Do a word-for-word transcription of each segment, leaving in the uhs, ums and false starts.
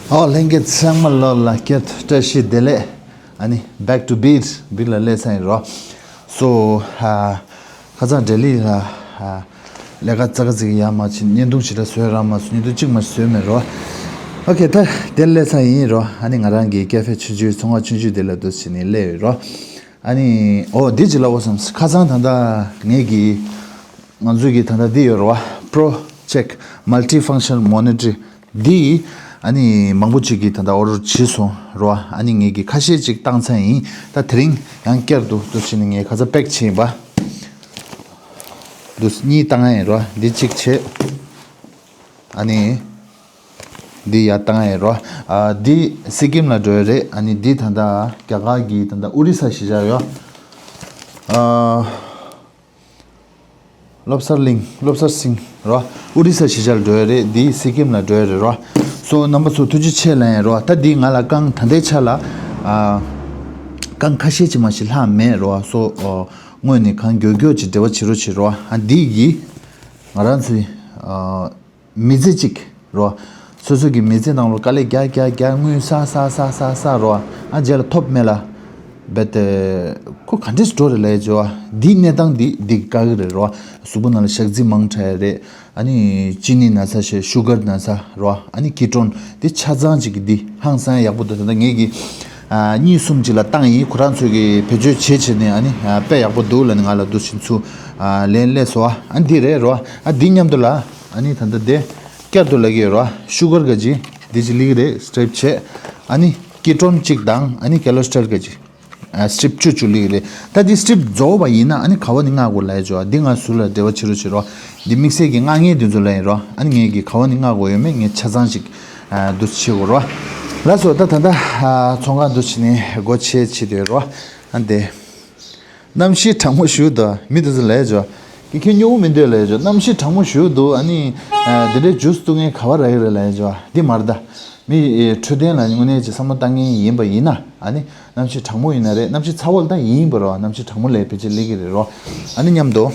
ཨོ་ལྷན་རྒྱས་ཚང་མ་ལོ་ལ་སྐྱེད་བཀྲ་ཤིས་བདེ་ལེགས། ཨ་ནི་back to beat beat ལ་སླེབས་ཚར་ཡིན་རོ། So ཨ་ཁ་སང་ལྡི་ལི་ལ་ཨ་ལས་ཀ་ཙག་ཙིག་ཡ་མ་ཕྱིན། བརྙན་ཐུང་ཞིག་ལ་བཟོས་ར་མ་སོང་། བརྙན་ཐུང་གཅིག་མ་བཟོས་མེད་རོ། ཨོ་ཁེ་ད་དེ་སླེབས་ཚར་ཡིན་རོ། ཨ་ནི་ང་རང་གི་ཀེ་ཧྥེ་ཆུང་ཆུང་ཚོང་ཁང་ཆུང་ཆུང་དེ་ལ་འདུག་བྱས་ནས་སླེབས་ཡོད་རོ། ཨ་ནི་ཨོ་འདི་ཅི་ལ་འོ་བསམ། ཁ་སང་ད་ལྟ་ངེད་ཀྱི་ང་ཚོའི་གི་ད་ལྟ་འདི་ཡོད་རེད་བ། Pro Check Multifunction Monitor འདི་ཨ་ནི་མང་པོ་ཅིག་གིས་ད་ལྟ་ཨོ་ཌར་བྱས་སོང་རེད་བ། ཨ་ནི་ངེད་ཀྱིས་ཁ་ཤས་ཅིག་བཏང་ཚར་ཡིན། ད་དེ་རིང་ཡང་བསྐྱར་དུ་འདུག་བྱས་ནས་ངས་ཁ་ཚ་པེག་བྱས་ཡིན་པ། འདུག་གཉིས་བཏང་ཡ་ཡིན་རེད་བ། འདི་གཅིག་བྱས། ཨ་ནི་འདི་ཡར་བཏང་ཡ་ཡིན་རེད་བ། ཨ་འདི་སི་ཀིམ་ལ་འགྲོ་ཡ་རེད། ཨ་ནི་འདི་ད་ལྟ་རྒྱ་གར་གྱི་ད་ལྟ་ཨོ་རི་ས་གཞིས་ཆགས་ཡོད། ཨ། བློ་གསར་གླིང་། བློ་གསར་སིང་རོ། ཨོ་རི་ས་གཞིས་ཆགས་ལ་འགྲོ་ཡ་རེད། འདི་སི་ཀིམ་ལ་འགྲོ་ཡ་རེད་རོ། སོ་རྣམ་པ་ཚོ་ཐུགས་རྗེ་ཆེ་ལབ་ཡ་རོ། ད་འདི་ང་ལ་རྐང་ད་ལྟའི་ཆ་ལ་ཨ་རྐང་ཁ་ཤས་ཅིག་མ་ཞིག་ལྷག་མེད་རོ། སོ་ཨོ་དངོས་ནས་གང་མགྱོགས་མགྱོགས་ཅིག་འབྲེལ་བ་བྱེད་རོགས་བྱེད་རོ། ཨ་འདི་གིས་ང་རང་ཚོའི་ཨ་མི་ཚེ་གཅིག་རོ། སོ་སོ་གི་མི་ཚེ་ནང་ལ་དཀའ་ལས་རྒྱག་རྒྱག་རྒྱག་དངུལ་བསགས་བསགས་བསགས་བསགས་བསགས་རོ། ཨ་རྗེས་ལ་ཐོབ་མེད་ལ། རྦད་དེ་ཁོ་ག་འདྲས་འགྲོ་རེད་ལབ་ཡ་བྱས་བ། འདིའི་གནས་སྟངས་འདི་འདི་དཀའ་གི་རེད་རོ། གཟུགས་པོ་ནང་ལ་ཞག་རྩི་མང་དྲགས་ཡ་རེད། ཨ་ནི་ཅི་ནི་ན་ཚ་བྱས། ཤུ་གར་ན་ཚ་རོ། ཨ་ནི་ཀི་ཀྲོན་འདི་ཆ་ཚང་ཅིག་གི་འདི་ཧང་སང་ཡག་པོ་འདུག་ད་ལྟ་ངེད་ཀྱིས་ཨ་གཉིས་གསུམ་ཅིག་ལ་བཏང་ཡིན། ཁོ་རང་ཚོས་ཀྱིས་བེད་སྤྱོད་བྱེད་བྱེད་ནས་ཨ་ནི་ཨ་དཔེ་ཡག་པོ་འདུག་ལབ་ནས་ང་ལ་འདུག་བྱས་ཚུར་ཨ་ལན་སླེབས་སོང་བ། ཨ་འདི་རེད་རོ། ཨ་འདི་མཉམ་དུ་ལ། ཨ་ནི་ད་ལྟ་དེ་བསྐྱར་དུ་ལབ་ཀྱི་ཡོད་རེད་བ། ཤུ་གར་ག་ཅིག་འདི་ཅིག་སླེབས་ཀྱི་རེད། སི་ཊིབ་བྱས། ཨ་ནི་ཀི་ཀྲོན་གཅིག་དང་ཨ་ནི་ཀོ་ལེ་སི་ཊི་རོལ་ག་ཅིག་ཨ་སི་ཊིབ་བཅུ་བཅུ་སླེབས་ཀྱི་རེད། ད་འདི་སི་ཊིབ་རྫོགས་པ་ཡིན་ན་ཨ་ནི་ག་བ་ནས་མངགས་དགོས་ལབ་ཡ་བྱས་བ། འདི་ང་ཟུར་ལ་འབྲེལ་བ་བྱེད་རོགས་བྱེད་རོགས། འདི་དམིགས་བསལ་གྱི་མངགས་མཁན་དེ་ཚོ་ལ་ཡིན་རོགས། ཨ་ནི་ངེད་ཀྱིས་ག་བ་ནས་མངགས་དགོས་ཡོད་མེད་ངས་ཆ་ཚང་ཅིག་ཨ་འདུག་བྱེད་དགོས་རོགས། ལགས་སོ། ད་ད་ལྟ་ཨ་ཚོང་ཁང་འདུག་བྱས་ནས་སྒོ་ཕྱེ་བྱེད་དུས་རོགས། ཨ་འདི། གནམ་གཤིས་གྲང་མོ་ཞེ་པོ་འདུག་མི་དེ་ཚོ་ལབ་ཡ་བྱས། ཀྱེ་ཁྱོད་སྨྱོ་མི་འདུག་ལབ་ཡ་བྱས། གནམ་གཤིས་གྲང་མོ་ཞེ་པོ་འདུག་ཨ་ནི་ཨ་འདི་འདྲའི་ཇུས་བཏུང་མཁན་ག་བ་རག་གི་རེད་ལབ་ཡ་བྱས། འདི་མ་རེད་ད། མི་ཨེ་འཕྲོད་བསྟེན་ལ་དངོས་གནས་ཀྱི་བསམ་བློ་བཏང་མཁན་ཡིན་པ་ཡིན་ན། ཨ་ནི་གནམ་གཤིས་གྲང་མོ་ཡིན་ན་རེད། གནམ་གཤིས་ཚ་བོ་ལ་ད་ཡིན་པ་རོ། གནམ་གཤིས་གྲང་མོ་ལ་ཕལ་ཆེར་སླེབས་ཀྱི་རེད་རོ། ཨ་ནི་མཉམ་དུ་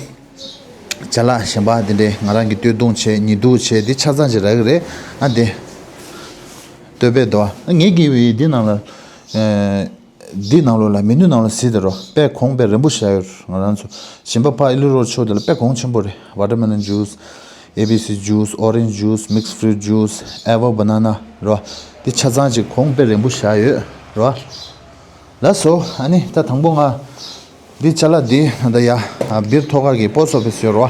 ཅ་ལག་གཞན་པ་འདི་འདྲའི་ང་རང་གི་སྟོད་ཐུང་བྱས། ཉི་གདུགས་བྱས། འདི་ཆ་ཚང་ཅིག་རག་གི་རེད། ཨ་འདི་སྟོད་པའི་རྡོ། ཨ་ངེད་ཀྱིས་འདི་ནང་ལ་ཨེ། འདི་ནང་ལོགས་ལ་མེ་ནུ་ནང་ལ་གཟིགས་དང་རོ། དཔེ་གོང་དཔེ་རན་པོ་བཞག་ཡོད། ང་རང་ཚོ་ཞིང་པ་ཕ་ཨི་ལི་རོ་ཕྱོགས་དེ་ལ་དཔེ་གོང་ཆེན་པོ་རེད། Watermelon juice, A B C juice, orange juice, mixed fruit juice, Avo banana རོ། འདི་ཆ་ཚང་ཅིག་གོང་དཔེ་རན་པོ་བཞག་ཡོད་རོ། ལགས་སོ། ཨ་ནི་ད་དང་པོ་ང་འདི་ཅ་ལག་འདི་ད་ཡ་སྦིར་ཐོག་ཁར་གྱི་པོ་སི་ཊི་ཨོ་ཕི་སི་ཡོད་རོ།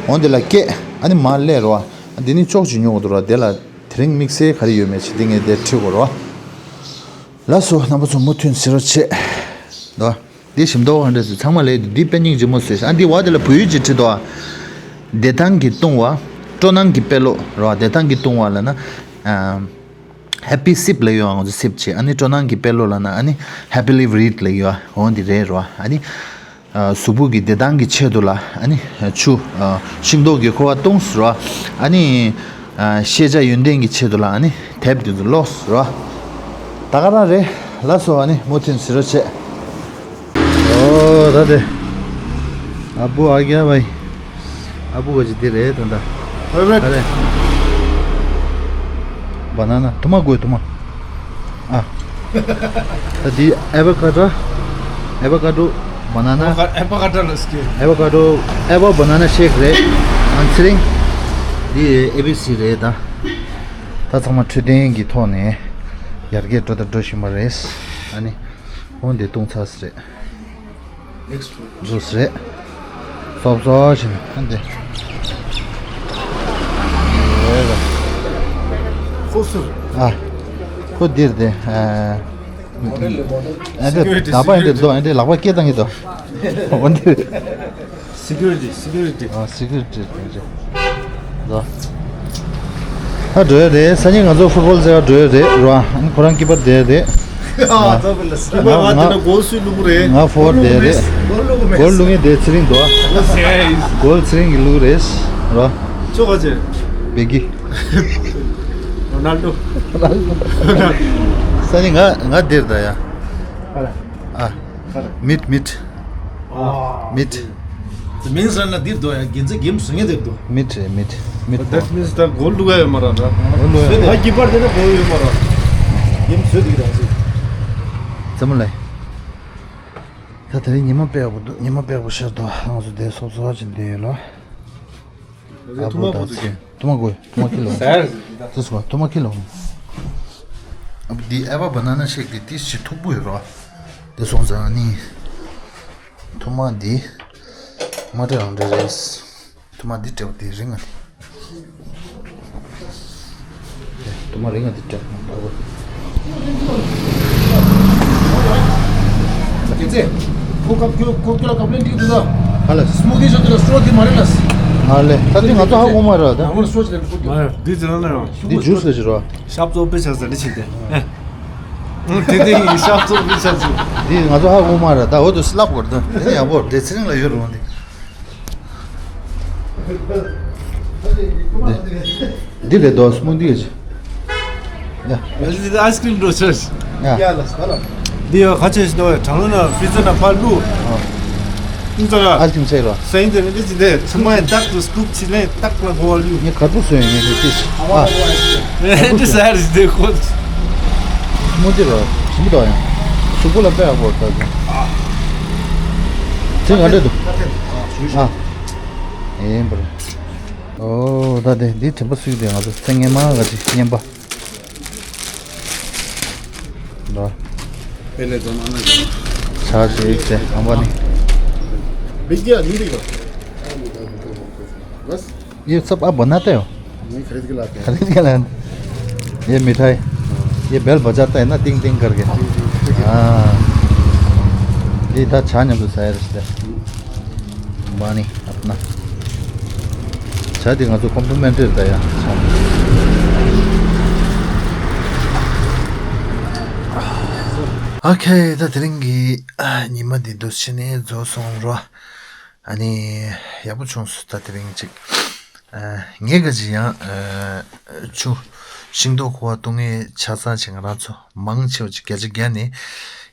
འོང་དེ་ལ་སྐྱེལ། ཨ་ནི་མར་སླེབས་རོ། འདི་ནི་ཅོག་ཅིག་ཉོ་དགོས་འདུག་རོ། དེ་ལ་དེ་རིང་དམིགས་བསལ་ག་རེ་ཡོད་མེད་ཅིག་འདི་ངས་དེ་ཁྲིད་དགོས་རོ། ལགས་སོ། རྣམ་པ་ཚོ་མུ་མཐུད་གཟིགས་རོགས་བྱེད། ད་འདི་ཞིམ་མདོག་ག་འདྲ་ཟེར། ཚང་མ་ལས་འདི་དཔེ་སྙིང་རྗེ་མོ་ཟེར། ཨ་འདི་བ་དེ་ལ་བོད་ཡིག་ཅིག་བྲིས་འདུག་ཨ། བདེ་ཐང་གི་བཏུང་བ། སྤྲོ་སྣང་གི་དཔེ་ཀློག་རོ། བདེ་ཐང་གི་བཏུང་བ་ལབ་ན་ཨ་ཧེ་པི་སིབ་ལབ་ཡོད་ཨ། ང་ཚོ་སིབ་བྱེད། ཨ་ནི་སྤྲོ་སྣང་གི་དཔེ་ཀློག་ལབ་ན་ཨ་ནི་ཧེ་པི་ལི་རིཌ་ལབ་ཡོད་ཨ། འོ་འདི་རེད་རོ། ཨ་ནི། ཨ་གཟུགས་པོ་གི་བདེ་ཐང་གི་ཆེད་དུ་ལ་ཨ་ནི་ཆུ། ཨ་ཤིང་ཏོག་གི་ཁུ་བ་བཏུང་ཟེར་བ། ཨ་ནི་ཨ་ཤེས་བྱ་ཡོན་ཏན་གྱི་ཆེད་དུ་ལ་ཨ་ནི་དེབ་དེ་ཚོ་ཀློག་ཟེར་བ། ད་ག་རང་རེད། ལགས་སོ། ཨ་ནི་མུ་མཐུད་གཟིགས་རོགས་བྱེད། ཨོ་ད་དེ། ཨ་བུ་ཨ་རྒྱ་བའི། ཨ་བུ་ག་ཅི་དེ་རེད་ད་ད། ཨ་རེད། བ་ན་ན་དུ་མ་དགོས་དུ་མ། ཨ། ད་འདི་ཨེ་བོ་ཀ་ཌོ། ཨེ་བོ་ཀ་ཌོ། བ་ན་ན། ཨེ་བོ་ཀ་ཌོ་ལ་སྐྱེ། ཨེ་བོ་ཀ་ཌོ། ཨེ་བོ་བ་ན་ན་ཤེག་རེད། ཨ་ཚེ་རིང་། འདི་ཨེ་བི་སི་རེད་ད། ད་ཚང་མ་འཕྲོད་བསྟེན་གྱི་ཐོག་ནས་ཡར་རྒྱས་འགྲོ་དང་འགྲོ་བཞིན་པ་རེད། ཨ་ནི། འོ་འདི་བཏུང་ཚར་ས་རེད། ཇུས་རེད། སོབ་སོབ་བྱས་ནས་ཨ་འདི། ཁོ་སུ། ཨ། ཁོ་འདིར་དེ། ཨ་འདི་ད་པ་འདི་རྡོ་འདི་ལག་པ་སྐྱེ་བཏང་གི་དོ། འོ་འདི། སི་ཀུ་རི་ཊི། སི་ཀུ་རི་ཊི། ཨ་སི་ཀུ་རི་ཊི་རེད། ལོ། ད་འགྲོ་ཡ་རེད། སང་ཉིན་ང་ཚོ་ཕུཊ་བོལ་རྩེད་ག་འགྲོ་ཡ་རེད་རོ། ཨ་ནི་ཁོ་རང་ཀི་པར་བསྡད་རེད། ཨ་ཙོ་བི་ལ་སི་ཀི་པར་ང་དེ་ན་གོལ་སུས་བླུག་རེད། ང་ཕོར་བརྡ་རེད། གོལ་བླུག་མེད། གོལ་བླུག་མཁན་དེ་ཚེ་རིང་འདུག་ཨ། གོལ་ཚེ་རིང་གིས་བླུག་རེད་རོ། ཁྱོད་ག་ཚོད། བེ་གི། རོ་ནལ་ཌོ། སང་ཉིན་ང་ང་འདིར་ད་ཡ། ཨ། མིད་མིད། མིད། མིན་ཟེར་ན་འདིར་འདུག་ཡ། རྒྱན་ཆ་གེམ་བཟོ་ངེས་འདིར་འདུག་མིད་རེད་མིད། མིད། That means ད་གོལ་བླུག་ཡ་ཡོད་མ་རེད་ད། གོལ་བླུག་ཡ་ཡོད་མ་རེད། ད་ཀི་པར་དེ་ན་གོལ་ཡོད་མ་རེད། ཡིན་བཟོས་འདུག་རང་ཚོས། རྩེད་མོ་ལས། ད་དེ་རིང་ཉི་མ་དཔེ་ཡག་པོ་འདུག་ཉི་མ་དཔེ་ཡག་པོ་ཤར་འདུག་ང་ཚོ་འདིར་སོབ་སོབ་ཅིག་འདི་ཡོད་ལ། ཨ་ཐུ་མ་ཕོ་ད་ཚེ་ཐུ་མ་གོ་ཐུ་མ་ཁྱེར་ལོ། ཟེར། ཙི་སོ་ཐུ་མ་ཁྱེར་ལོ། ཨ་འདི་ཨེ་བ་བ་ན་ན་ཤེག་འདི་ཏིས་ཅིག་མཐུག་པོ་ཡོད་རོ། དེ་སོང་ཙང་ནི། ཐུ་མ་འདི། མ་འདྲ་རང་འདྲ་རེད། ཐུ་མ་འདི་སྤྲེའུ་དེ་རིང་ང་དེ། ཐུ་མ་རིང་ང་དེ་སྤྲེའུ་ནང་པར་བ། ཁྱེད་ཚེ། ཁོ་སྐབས་ཁྱོད་ཁོ་ཁྱོད་ལ་ཀམ་པི་ལེན་འགྲིག་འདུག་ད། ཧ་ལས། སྨུག་ཏི་ཤོ་དེ་ལ་སྤྲོ་དེ་མ་རེད་ལ། ཧ་ལས། ད་དེ་ང་ཚོ་ཧ་གོ་མ་རེད་ད། ང་ལ་སྤྲོ་ཞིག་ལེན་ཁོ་ཁྱོད། མ་རེད་འདི་ཅི་ལ་ན་ཡང་། འདི་ཇུས་ལ་ཞིག་རོ། ཤབ་ཙོ་པེ་ཆ་ཟ་ལི་ཆིན་ཏེ། ཨེ། འདི་དེ་ཡིན་ཤབ་ཙོ་པེ་ཆ་ཟ། འདི་ང་ཚོ་ཧ་གོ་མ་རེད་ད་འོ་དུ་སླབ་དགོས་རེད་ད། དེ་ནི་ཡག་པོ་རེད་ཚེ་རིང་ལ་ཡོད་རུང་འདི། འདི་རེད་དོ་སྨུག་འདི་ཡོད་ཅི། ཡ། ཡ་འདི་ཨའི་སི་ཀྲིམ་འགྲོ་ཆོག་ཡ། འདི་ཡོད་ཁ་ཆེ་ཞིག་འདུག་གྲང་རླུང་ན་ཕི་ཛ་ན་ཕར་བླུག་ཨ། འདི་ཚོ་ལ་ཨའི་སི་ཀྲིམ་ཆེ་རོ། སེང་དེ་ནི་འདི་ཅི་འདི་ཚང་མ་ཡི་རྟག་ཏུ་སྐུབ་ཕྱི་ལན་རྟག་ལ་གོ་བ་ལུས། ངས་གར་པོ་བཟོས་ཡོད་ངས་ངས་ཏིས། ཨ། འདི་ཟ་རི་འདི་ཁོ། སྨུག་འདི་རོ། ཞིམ་པོ་འདུག་ཡང་། གཟུགས་པོ་ལ་དཔེ་ཡག་པོ་ལྟ་དགོས། དེ་ག་འདྲ་འདུག་ཨ། ཡིན་པ་རེད། ཨོ་ད་དེ་འདི་དྲན་པ་སུས་དེ་ང་ཚོ་ཚེ་ངན་མ་ག་ཅིག་བསྙེན་པ། ལ། पहले तो माना जाए। ཆ་ཞིག་དེ་ཨམ་པ་ནི། बिक गया हिंदी का। बस। ये सब आप बनाते हो? नहीं, खरीद के लाते हैं। खरीद के लाते हैं। ये मिठाई, ये बेल बजाता है ना, टिंग टिंग करके। हाँ। ये था छान हम तो शायद इसलिए। बानी अपना। शायद ये तो कॉम्प्लीमेंट्री था यार। ཨོ་ཁེ། ད་དེ་རིང་གི་ཉི་མ་འདི་འདུག་ཕྱི་ནས་རྫོགས་སོང་རོ། ཨ་ནི་ཡག་པོ་བྱུང་སོང་ད་དེ་རིང་ཅིག་ཨ། ངས་ག་ཅི་ཡང་ཨ། ཆུ་ཤིང་ཏོག་ཁུ་བ་བཏུང་ངེས་ཆ་ཚང་ཅིག་ང་རང་ཚོ་མང་ཆེ་བ་ཅིག་བརྒྱ་ཆ་བརྒྱ་ནས་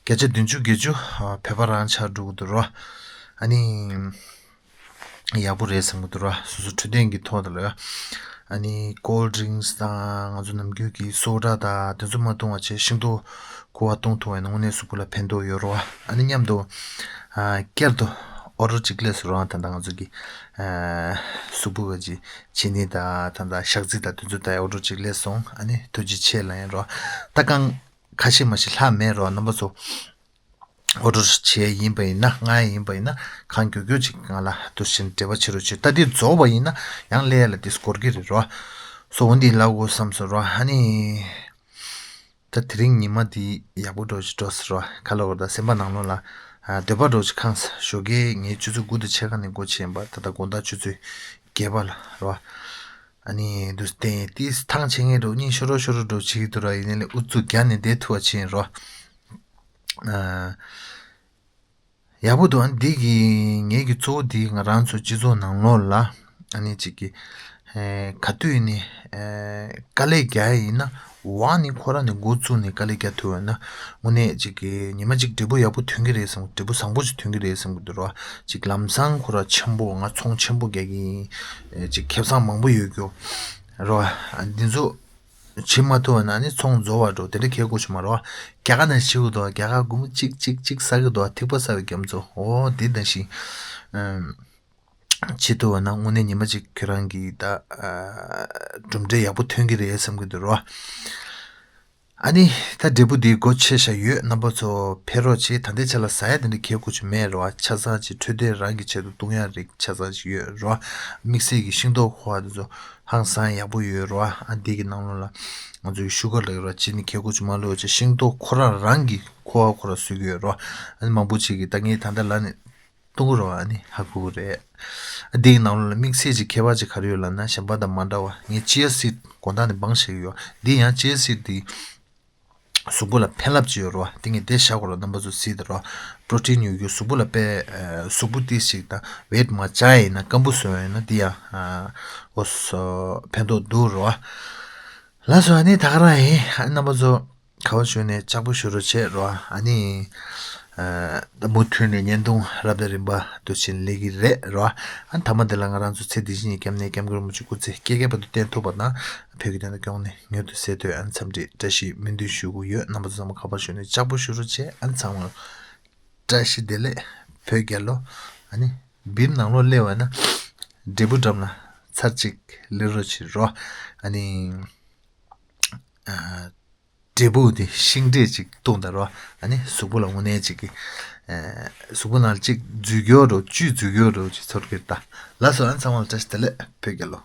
བརྒྱ་ཆ་བདུན་ཅུ་བརྒྱད་ཅུ་ཨ། བོད་པ་རང་ཆགས་འགྲོ་གི་འདུག་རོ། ཨ་ནི་ཡག་པོ་རེད་བསམ་གི་འདུག་རོ། སོ་སོ་འཕྲོད་བསྟེན་གྱི་ཐོག་ཏུ་ལ་ཨ་ནི་ཀོལ་ཌི་རིང་སི་དང་ང་ཚོ་ནམ་རྒྱུན་གྱི་སོ་ཌ་དང་དེ་ཚོ་མ་བཏུང་བ་བྱས་ཤིང་ཏོག་ཁུ་བ་བཏུང་ཐུབ་པ་ཡིན་ན་དངོས་གནས་གཟུགས་པོ་ལ་ཕན་ཐོགས་ཡོད་རེད་བ། ཨ་ནི་མཉམ་དུ་ཨ། སྐྱར་དུ་ཨོ་ཌར་གཅིག་སླེབས་སོང་རེད་བ། ད་ལྟ་ང་ཚོ་གི་ཨ། གཟུགས་པོ་ག་ཅིག་བྱེད་ནི་དང་ད་ལྟ་ཞག་རྩི་དང་དེ་ཚོ་ད་ཨོ་ཌར་གཅིག་སླེབས་སོང་། ཨ་ནི་ཐུགས་རྗེ་ཆེ་ལབ་ཡིན་རེད་བ། ད་གང་ཁ་ཤས་མ་ཤེས་ལྷག་མེད་རེད་བ། རྣམ་པ་ཚོ་ཨོ་ཌར་བྱས་ཡིན་པ་ཡིན་ན་མངགས་ཡིན་པ་ཡིན་ན་གང་མགྱོགས་མགྱོགས་ཅིག་ང་ལ་འདུག་སེ་འབྲེལ་བ་བྱེད་རོགས་བྱེད། ད་འདི་རྫོགས་པ་ཡིན་ན་ཡང་སླེབས་ཡ་ལ་དེ་འགོར་གི་རེད་རེད་བ། སོ་འོ་འདི་ལབ་དགོས་བསམ་སོང་རེད་བ། ཨ་ནི། ད་དེ་རིང་ཉི་མ་འདི་ཡག་པོ་འདྲ་ཞིག་འགྲོ་ཟེར་བ་ག་ལ་བར་ད་སེམས་པ་ནང་ལོགས་ལ་ཨ། འདོད་པ་འདྲ་ཞིག་ཁེངས་ཟེར། ཞོགས་ཀས་ངས་ཆུ་ཚོད་དགུ་དང་ཕྱེད་ཀ་ནས་སྒོ་ཕྱེ་ཡིན་པ། ད་ལྟ་དགོང་དག་ཆུ་ཚོད་བརྒྱད་པ་ལ་རེད་བ། ཨ་ནི་འདུག་སྟེ་ཏིས་ཐང་ཆད་ངས་འགྲོ་གཉིད་ཤོར་རོ་ཤོར་རོ་འགྲོ་བྱེད་ཀྱི་འདུག་ར། ཡིན་ནའི་ལས་ཨུ་ཚུགས་རྒྱག་ནས་བསྡད་ཐུབ་པ་བྱས་ཡིན་རོ། ཨ། ཡག་པོ་འདུག་ཨ་འདི་གི་ངེད་ཀྱི་གཙོ་བོ་འདི་ང་རང་ཚོ་སྤྱི་ཚོགས་ནང་ལོགས་ལ་ཨ་ནི་གཅིག་གི་ཨེ་ག་དུས་ནས་ཨེ་དཀའ་ལས་རྒྱག་ཡ་ཡིན་ན་ཝང་ནི་ཁོ་རང་ནས་འགོ་བཙུགས་ནས་དཀའ་ལས་རྒྱག་ཐུབ་ཡོད་ན་དངོས་གནས་གཅིག་གི་ཉི་མ་གཅིག་འབྲས་བུ་ཡག་པོ་ཐོན་གི་རེད་བསམ། འབྲས་བུ་བཟང་པོ་ཞིག་ཐོན་གི་རེད་བསམ་གི་འདུག་ར། གཅིག་ལམ་སང་ཁོ་རང་ཆེན་པོ་ང་ཚོང་ཆེན་པོ་རྒྱག་གི་ཡིན། ཨེ་གཅིག་ཁེ་བཟང་མང་པོ་ཡོད་རྒྱུ་ར། འདི་ཚོ་བྱེད་མ་ཐུབ་པ་ན་ནི་ཚོང་རྫོགས་པ་འགྲོ། དེ་འདྲ་གལ་དགོས་ཆུ་མ་རོ། རྒྱ་གར་ནས་ཤིའུ་དོ་རྒྱ་གར་སྒོར་མོ་གཅིག་གཅིག་གཅིག་ཟ་གི་དོ་ཐིགས་པ་ཟ་བའི་རྒྱ་མཚོ་འོ་དེ་ད་ཤི། བྱེད་ཐུབ་པ་ན་དངོས་གནས་ཉི་མ་གཅིག་ཁྱོད་རང་གི་ད་གྲུབ་འབྲས་ཡག་པོ་ཐོན་གི་རེད་བསམ་གི་འདུག་རོ། ཨ་ནི་ད་འབྲས་བུ་འདི་སྒོ་ཕྱེ་བཞག་ཡོད། རྣམ་པ་ཚོ་ཕེབས་རོགས་བྱེད། ད་ལྟའི་ཆ་ལ་ཟ་ཡ་དེ་འདྲ་གལ་དགོས་ཆུ་མེད་རོ། ཆ་ཚང་གཅིག་འཕྲོད་བསྟེན་རང་གི་ཆེད་དུ་བཏུང་ཡ་རིགས་ཆ་ཚང་གཅིག་ཡོད་རོ། དམིགས་བསལ་གྱི་ཤིང་ཏོག་ཁུ་བ་དེ་ཚོ་ཧང་སང་ཡག་པོ་ཡོད་རོ། ཨ་འདི་གི་ནང་ལོགས་ལ་ང་ཚོའི་ཤུ་གར་ལ་ཡོད་རོ། ཅི་ནི་གལ་དགོས་ཆུ་མ་ལོས་ཆེ། ཤིང་ཏོག་ཁོ་རང་རང་གི་ཁུ་བ་ཁོ་རང་བཟོས་ཀྱི་ཡོད་རོ། ཨ་ནི་མང་པོ་ཅིག་གིས་ད་ངས་ད་ལྟ་ལ་ནི་བཏུང་གི་རོ། ཨ་ནི་ཧ་གོ་གི་རེད། ཨ་འདི་གི་ནང་ལོགས་ལ་དམིགས་བསལ་གྱི་ཁྱད་པར་ཅིག་ག་རེ་ཡོད་ལབ་ན་གཞན་པ་དང་མ་འདྲ་བ་ངས་ཅི་ཡ་སིད་དགོང་དག་ནས་སྦངས་བཞག་གི་ཡོད། འདི་ཡང་ཅི་ཡ་སིད་འདི་གཟུགས་པོ་ལ་ཕན་རླབས་ཅིག་ཡོད་རེད་བ། དེ་ངས་དེ་བཞག་དགོས་རེད། རྣམ་པ་ཚོ་གཟིགས་དང་རོ། པྲོ་ཊིན་ཡོད་རྒྱུ་གཟུགས་པོ་ལ་དཔེ་གཟུགས་པོ་ཏིས་ཞིག་དང་ཝེཊ་མ་བཅག་ཡིན་ན་སྐམ་པོ་བཟོ་ཡ་ཡིན་ན་འདི་ཡང་འོ་སོ་ཕན་ཐོགས་འདུག་རེད་བ། ལགས་སོ། ཨ་ནི་ད་ག་རང་ཡིན། ཨ་རྣམ་པ་ཚོ་ག་བ་ཞུ་ནས་ལྕགས་པོ་ཞུ་རོགས་བྱེད་རོ། ཨ་ནི་ ཨ་མུ་མཐུད་ནས་བརྙན་ཐུང་རབ་དང་རིམ་པ་འདུག་བྱས་ནས་སླེབས་ཀྱི་རེད་རོ། ཨ་ནི་མཐའ་མ་འདི་ལ་ང་རང་ཚོ་ཚེ་འདི་ཕྱི་གཉིས་ཀྱི་སྐྱབས་གནས་སྐྱབས་མགོན་རིན་པོ་ཆེ་སྐུ་ཚེ་བསྐལ་བརྒྱའི་བར་དུ་བརྟན་ཐུབ་པ་དང་བོད་ཀྱི་དོན་དུ་སྐྱོང་ནས་མྱུར་དུ་སེལ་འདོད། ཨ་ནི་འཚམས་འདྲི་བཀྲ་ཤིས་སྨོན་འདུན་ཞུ་གི་ཡོད། རྣམ་པ་ཚོ་ཚང་མ་ཁ་པར་ཞུ་ནས་ལྕགས་པོ་ཞུ་རོགས་བྱས། ཨ་ནི་ཚང་མ་བཀྲ་ཤིས་བདེ་ལེགས། བོད་རྒྱལ་ལོ། ཨ་ནི་བིམ་ནང་ལོགས་སླེབས་པ་ན་འབྲས་བུ་འགྲམ་ལ་ཚར་གཅིག་སླེབས་རོགས་བྱེད་རོ། ཨ་ནི་ཨ་འབྲས་བུ་དེ་ཤིང་འབྲས་ཅིག་བཏུང་དང་རོ། ཨ་ནི་གཟུགས་པོ་ལ་དངོས་གནས་ཅིག་གི་ཨ་གཟུགས་པོ་ནང་ཅིག་འཛུལ་གྱི་ཡོད་རོ། བཅུད་འཛུལ་གྱི་ཡོད་རོ་ཅིག་ཚོར་གྱི་རེད་ད། ལགས་སོ། ཨ་ནི་ཚང་མ་ལ་བཀྲ་ཤིས་བདེ་ལེགས། བོད་རྒྱལ་ལོ།